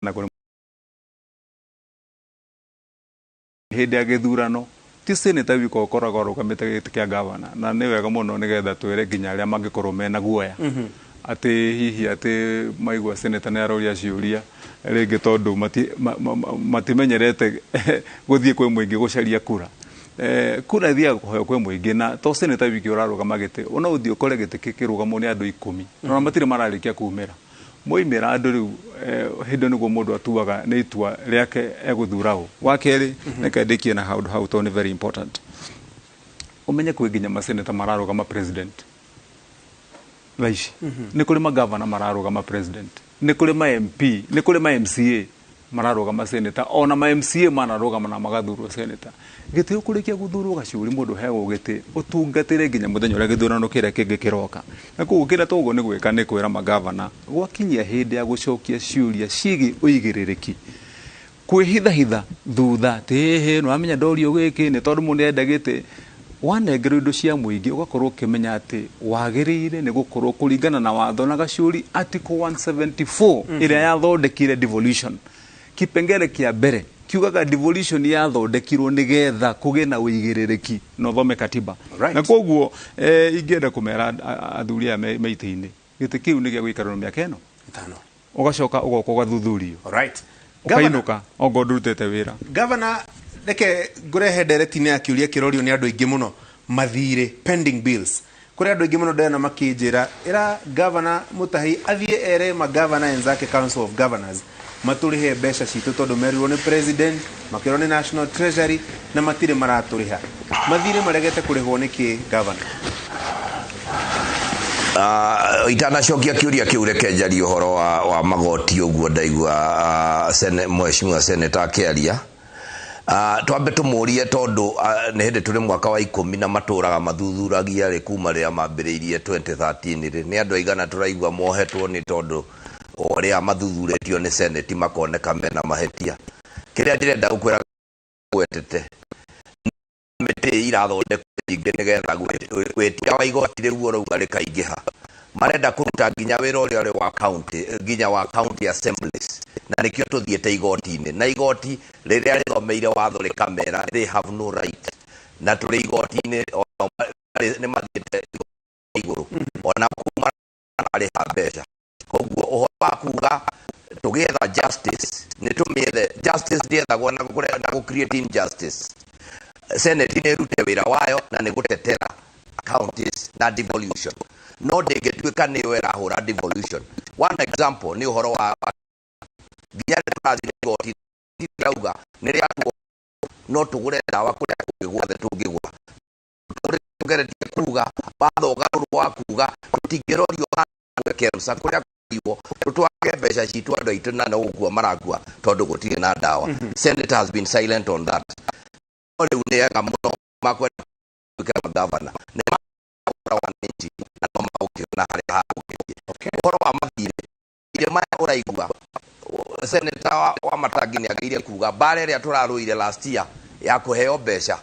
Na kũrĩ hĩndĩ ya gĩthurano ti senator wika ũkoragwo arũgamĩte gĩtĩ kĩa gavana. Na nĩ wega mũno nĩgetha twĩre nginya arĩa mangĩkorwo mena guoya atĩ hihi atĩ maigua senator nĩ aroria ciũria rĩngĩ tondũ matimenyerete gũthiĩ kwĩ mũingĩ gũcaria kura. Kura ithiaga kũheo kwĩ mũingĩ, na to senator wiki ũrarũgama gĩtĩ, no ũthiĩ ũkore gĩtĩ gĩkĩrũgamwo nĩ andũ 10 na matirĩ mararĩkia kumĩra. Moimĩra andũ rĩu, hĩndĩ ĩyo nĩguo mũndũ atuaga nĩ itua rĩake egũthura ũ. Wa kerĩ, reke ndĩkie na handũ hau tondũ nĩ very important. Ũmenye kwĩ nginya maseneta mararũgama president thaa ici, nĩ kũrĩ magavana mararũgama president, nĩ kũrĩ ma MP, nĩ kũrĩ ma MCA mararũgama senator, ona ma MCA manarũgama na magathurwo senator. Gĩtĩ ũkũrĩkia gũthurwo gacuri, mũndũ heagwo gĩtĩ ũtungatĩre nginya mũthenya ũrĩa gĩthurano kĩrĩa kĩngĩ kĩroka. Na koguo kĩrĩa toguo nĩ gwĩka nĩ kwĩra magavana gwakinyia hĩndĩ ya gũcokia ciũria ciĩgiĩ ũigĩrĩrĩki, kwĩhithahitha thutha atĩ hĩhĩ nĩwamenya ndorio gĩkĩ nĩ tondũ mũndũ enda gĩtĩ. Wanengerwo indo cia mũingĩ ũgakorwo ũkĩmenya atĩ wagĩrĩire nĩ gũkorwo kũringana na watho na gacuri article 174 ĩrĩa yathondekire devolution. Kipengele kĩa mbere kiugaga devolution yathondekirwo nĩgetha kũgĩe na ũigĩrĩrĩki, na ũthome katiba. Na koguo ingĩenda kũmera athuri aya me itĩ-inĩ, gĩtĩ kĩu nĩ gĩa gũikarĩrwo mĩaka ĩno 5, ũgacoka ũgoka ũgathuthurio, ũkainũka ongorwo ndũrutĩte wĩra. Governor, reke ngũrehe ndereti-inĩ ya kĩũria kĩrorio nĩ andũ aingĩ mũno, mathirĩ, pending bills. Kũrĩ andũ aingĩ mũno ndĩrona makĩnjĩra, ĩra Governor Mutahi athiĩ ere magavana enzake, Council of Governors, matũrĩhe mbeca citũ, tondũ merirwo nĩ president, makĩrwo nĩ National Treasury na matirĩ maratũrĩha. Mathirĩ maregete kũrĩhwo nĩkĩ, Governor? Itanacokia kĩũria kĩu, reke njarie ũhoro wa magoti. Ũguo ndaigua mheshimiwa senator akĩaria, twambe tũmũrie, tondũ nĩ hĩndĩ tũrĩ mwaka wa 10 na matũraga mathuthuragia rĩ, kuma rĩrĩa mambĩrĩirie 2013 rĩ, nĩ andũ aigana tũraigua mohetwo nĩ tondũ ũrĩa mathuthurĩtio nĩ senate makoneka mena mahĩtia? Kĩrĩa ndĩrenda gũkwĩra, gwetete mĩtĩ irathondekwo nyingĩ nĩgetha wĩtia wa igoti rĩu ũrauga rĩkaingĩha. Marenda kũruta nginya wĩra ũrĩa ũrĩ wa county, nginya wa county assemblies, na nĩkĩo tũthiĩte igoti-inĩ, na igoti rĩrĩa rĩthomeire watho rĩkamera they have no right. Na tũrĩ igoti-inĩ, onao nĩ mathiĩte igũrũ, ona kũu mararĩha mbeca. Koguo ũhoro wa kuga tũgĩetha justice, nĩ tũmĩethe. Justice ndĩethagwo na gũ create injustice. Senate nĩ ĩrute wĩra wayo na nĩ gũtetera counties na devolution, no ndĩngĩtuĩka nĩyo ĩrahũra devolution. One example nĩ ũhoro wa nginya rĩrĩa tũrathire igoti rauga nĩ rĩatuo no tũgũre ndawa kũrĩa kũngĩ guothe tũngĩgũra. Tũgeretie kuga watho ũgarũrwo wa kuga tũtingĩrorio KEMSA kũrĩa kũrĩo tũtwage mbeca citũ, andũ aitũ na no gũkua marakua tondũ gũtirĩ na ndawa. Senator has been silent on that. No rĩu nĩ ega mũno makwenda gũtuĩka gavana nĩ makũra wananchi na no magũkĩona harĩa hagũkĩtie. Ũhoro wa mathirĩ irĩ maya ũraigua senator wa Matangi nĩ agĩire kuga mbara ĩrĩa tũrarũire last year ya kũheo mbeca,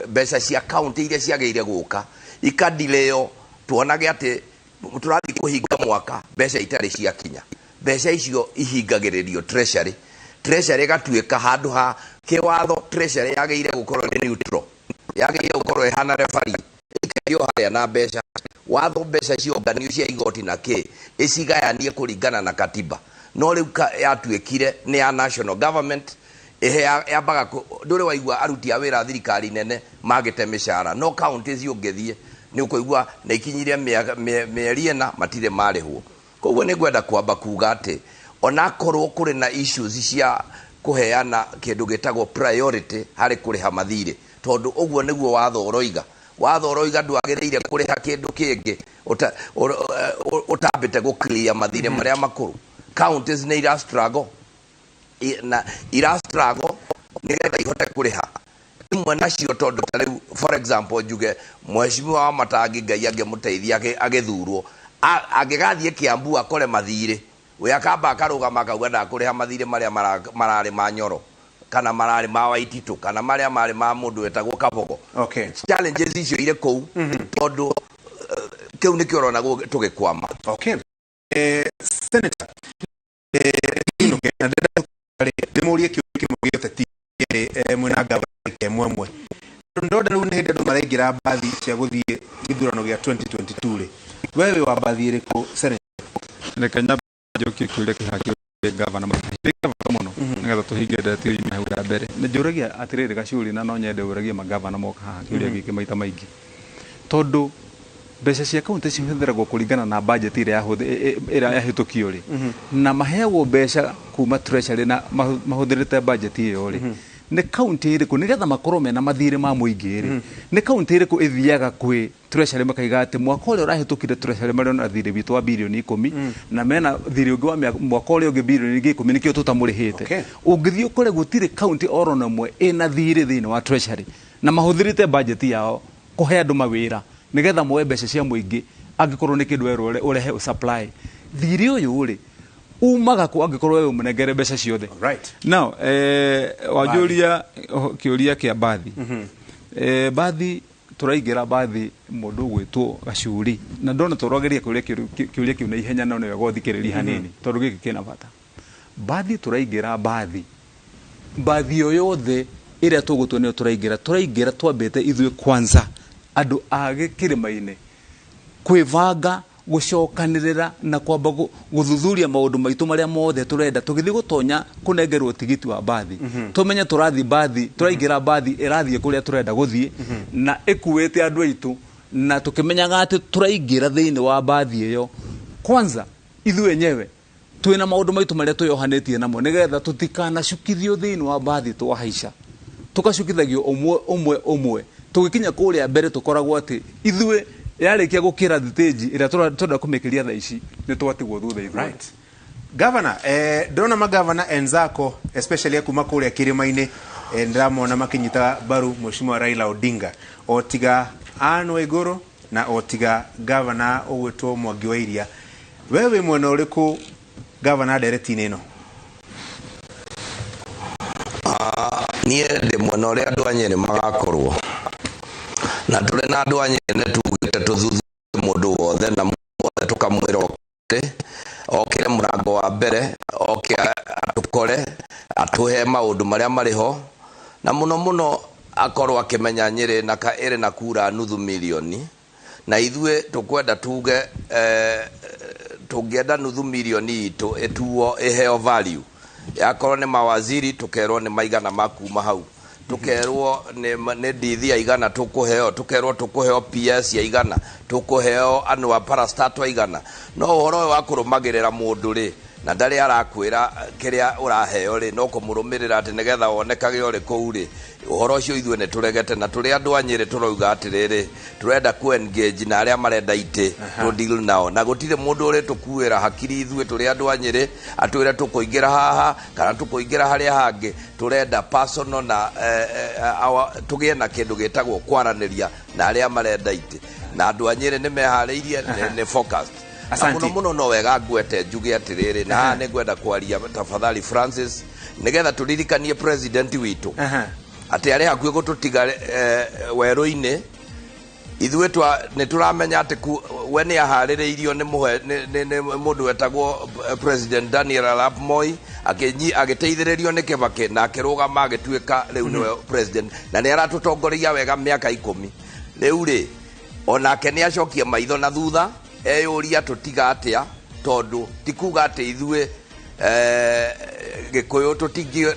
mbeca cia county iria ciagĩire gũka ikadileo, tuonage atĩ tũrathiĩ kũhinga mwaka mbeca itarĩ ciakinya. Mbeca icio ihingagĩrĩrio treasury, treasury ĩgatuĩka handũ ha kĩwatho. Treasury yagĩire gũkorwo ĩ neutral, yagĩrĩire gũkorwo ĩhana referee, ĩkaigio harĩa na mbeca watho, mbeca cionganio cia igoti na kĩ, ĩcigayanie kũringana na katiba. No rĩu yatuĩkire nĩ ya national government, ĩhe yambaga ndũrĩ waigua aruti a wĩra a thirikari nene magĩte mĩcara, no counties ũngĩthiĩ nĩ ũkũigua nĩ ikinyirie mĩeri 4 matirĩ marĩhwo. Koguo nĩ ngwenda kwamba kuga atĩ onakorwo kũrĩ na issues cia kũheana kĩndũ gĩtagwo priority harĩ kũrĩha mathirĩ, tondũ ũguo nĩguo watho ũroiga. Watho ũroiga ndwagĩrĩire kũrĩha kĩndũ kĩngĩ ũtambĩte gũ clear mathirĩ marĩa makũrũ. Counties nĩ ira struggle na ira struggle nĩgetha ihote kũrĩha imwe nacio, tondũ ta rĩu, for example, njuge mheshimiwa wa Matangi, Ngai angĩmũteithia agĩthurwo, angĩgathiĩ Kiambu akore mathirĩ, we akamba akarũgama akauga ndakũrĩha mathirĩ marĩa mararĩ ma Nyoro kana mararĩ ma Waititũ kana marĩa marĩ ma mũndũ wetagwo Kabogo. Challenges icio irĩ kũu, tondũ kĩu nĩkĩo ũrona tũgĩkwama. Okay. Senator, Ndĩmũrie kĩũria kĩmwe gĩa ũteti mwĩna gavana ĩmwe ĩmwe. Ndona rĩu nĩ hĩndĩ andũ maraingĩra mbathi cia gũthiĩ gĩthurano gĩa 2022 rĩ, we wĩ wa mbathi ĩrĩkũ, Senator? Reke nyambe njokie kĩũria kĩha kĩũria gavana Mutahi. Nĩ kĩa bata mũno nĩgetha tũhinge ndeto ĩyo yume hau ya mbere. Nĩ njũragia atĩrĩrĩ Gacuri, na no nyende ũragie magavana moka haha kĩũria gĩkĩ maita maingĩ, tondũ mbeca cia kaunti cihũthĩragwo kũringana na budget ĩrĩa ĩrĩa yahĩtũkio rĩ, na maheagwo mbeca kuma treasury na mahũthĩrĩte budget ĩyo rĩ, nĩ kaunti ĩrĩkũ, nĩgetha makorwo mena mathirĩ ma mũingĩ rĩ, nĩ kaunti ĩrĩkũ ĩthiaga kwĩ treasury makaiga atĩ mwaka ũrĩa ũrahĩtũkire treasury marĩ na thirĩ witũ wa birioni 10 na mena thirĩ ũngĩ wa mwaka ũrĩa ũngĩ birioni ingĩ 10, nĩkĩo tũtamũrĩhĩte? Ũngĩthiĩ ũkore gũtirĩ kaunti oro na ĩmwe ĩna thirĩ thĩinĩ wa treasury na mahũthĩrĩte budget yao kũhe andũ mawĩra nĩgetha moe mbeca cia mũingĩ. Angĩkorwo nĩ kĩndũ werwo ũrehe supply, thirĩ ũyũ rĩ umaga kũ angĩkorwo wewe ũmũnengere mbeca ciothe? Now wanjũria kĩũria kĩa mbathi, mbathi tũraingĩra mbathi mũndũ ũgwĩtwo Gacuri, na ndona tũrageria kũria kĩũria kĩu na ihenya, no nĩ wega ũthikĩrĩrie hanini tondũ gĩkĩ kĩna bata. Mbathi tũraingĩra mbathi, mbathi o yothe ĩrĩa tũgũtua nĩyo tũraingĩra, tũraingĩra twambĩte ithuĩ kwanza andũ a kĩrĩma-inĩ kwĩbanga, gũcokanĩrĩra na kwamba gũthuthuria maũndũ maitũ marĩa mothe tũrenda. Tũgĩthiĩ gũtonya kũnengerwo tigiti wa mbathi, tũmenye tũrathiĩ mbathi, tũraingĩra mbathi ĩrathiĩ kũrĩa tũrenda gũthiĩ na ĩkuĩte andũ aitũ, na tũkĩmenyaga atĩ tũraingĩra thĩinĩ wa mbathi ĩyo kwanza ithuĩ enyewe twĩna maũndũ maitũ marĩa twĩyohanĩtie namo, nĩgetha tũtikanacukithio thĩinĩ wa mbathi twahaica tũgacukithagio ũmwe ũmwe ũmwe. Tũgĩkinya kũrĩa mbere tũkoragwo atĩ ithuĩ yarĩkia gũkĩra thitĩnji ĩrĩa tũrenda kũmĩkĩria thaa ici, nĩ twatigwo thutha ithuĩ. Right. Governor, ndĩrona magavana enzako especially kuma kũrĩa kĩrĩma-inĩ, ndĩramona makĩnyita mbaru Mheshimiwa Raila Odinga, o tiga Anne Waigũrũ na o tiga gavana ũgwĩtwo Mwangi wa Iria. We wĩ mwena ũrĩkũ, gavana, ndereti-inĩ ĩno? Niĩ ndĩ mwena ũrĩa andũ a Nyĩrĩ magakorwo, na tũrĩ na andũ a Nyĩrĩ nĩ tugĩte tũthuthurie mũndũ wothe na wothe tũkamwĩra okĩre okĩre mũrango wa mbere, oke atũkore, atũhe maũndũ marĩa marĩ ho, na mũno mũno akorwo akĩmenya Nyĩrĩ na ĩrĩ na kura nuthu milioni, na ithuĩ tũkwenda tuge tũngĩenda nuthu milioni itũ ĩtuo ĩheo value. Yakorwo nĩ mawaziri, tũkerwo nĩ maigana ma kuma hau, tũkerwo nĩ ndithi aigana tũkũheo, tũkerwo tũkũheo PS aigana, tũkũheo anua parastato aigana. No ũhoro ũyũ wa kũrũmagĩrĩra mũndũ rĩ, na ndarĩ arakwĩra kĩrĩa ũraheo rĩ, no kũmũrũmĩrĩra atĩ nĩgetha wonekage ũrĩ kũu rĩ, ũhoro ũcio ithuĩ nĩ tũregete. Na tũrĩ andũ a Nyĩrĩ tũrauga atĩrĩrĩ, tũrenda ku engage na arĩa marenda itĩ, tũ deal nao, na gũtirĩ mũndũ ũrĩ tũkuĩra hakiri. Ithuĩ tũrĩ andũ a Nyĩrĩ atwĩre tũkũingĩra haha kana tũkũingĩra harĩa hangĩ. Tũrenda personal na tũgĩe na kĩndũ gĩtagwo kwaranĩria na arĩa marenda itĩ, na andũ a Nyĩrĩ nĩ meharĩirie, nĩ focused. Na Asante. mũno mũno no wega ngwete njuge atĩrĩrĩ, na haha nĩ ngwenda kwaria tafadhali Francis, nĩgetha tũririkanie president witũ atĩ arĩ hakuhĩ gũtũtiga werũ-inĩ. Ithuĩ twa nĩ tũramenya atĩ we nĩ aharĩrĩirio nĩ mũhe nĩ mũndũ wetagwo President Daniel Arap Moi, agĩteithĩrĩrio nĩ Kibaki, na akĩrũgama agĩtuĩka rĩu nĩwe president, na nĩ aratũtongoria wega mĩaka 10 rĩu rĩ. Onake nĩ acokie maitho na thutha eyũria tũtiga atĩa, tondũ ti kuga atĩ ithuĩ Gĩkũyũ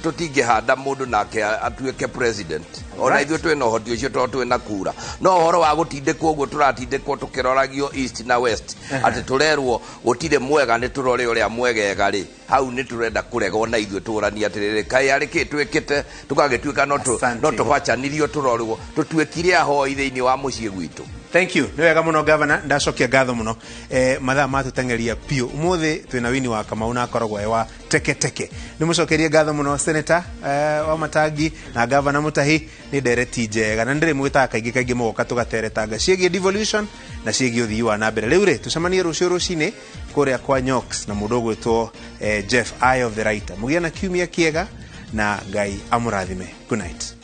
tũtingĩhanda mũndũ nake atuĩke president. Ona ithuĩ twĩna ũhoti ũcio tondũ twĩna kura. No ũhoro wa gũtindĩkwo ũguo tũratindĩkwo tũkĩroragio east na west, atĩ tũrerwo gũtirĩ mwega, nĩ tũrore ũrĩa mwegega rĩ, hau nĩ tũrenda kũrega. Ona ithuĩ tũranie atĩrĩrĩ, kaĩ arĩ kĩ twĩkĩte tũgagĩtuĩka no Asante. no tũbacanirio, tũrorwo tũtuĩkire ahoi thĩinĩ wa mũciĩ gwitũ? Thank you, nĩ wega mũno gavana, ndacokia ngatho mũno. Mathaa matũteng'eria biũ ũmũthĩ. Twĩna wini wa Kamau na akoragwo e wa teke teke. Nĩ mũcokerie ngatho mũno Senator wa Matangi na gavana Mutahi. Nĩ ndereti njega na nĩ ndĩrĩmwĩtaga kaingĩ kaingĩ mũgoka tũgateretanga ciĩgiĩ devolution na ciĩgiĩ ũthii wa na mbere. Rĩu rĩ, tũcemanie rũciũ rũcinĩ kũrĩa kwa Nyox na mũndũ ũgwĩtwo Jeff Eye of the Writer. Mũgĩe na kiumia kĩega na Ngai amũrathime. Good night.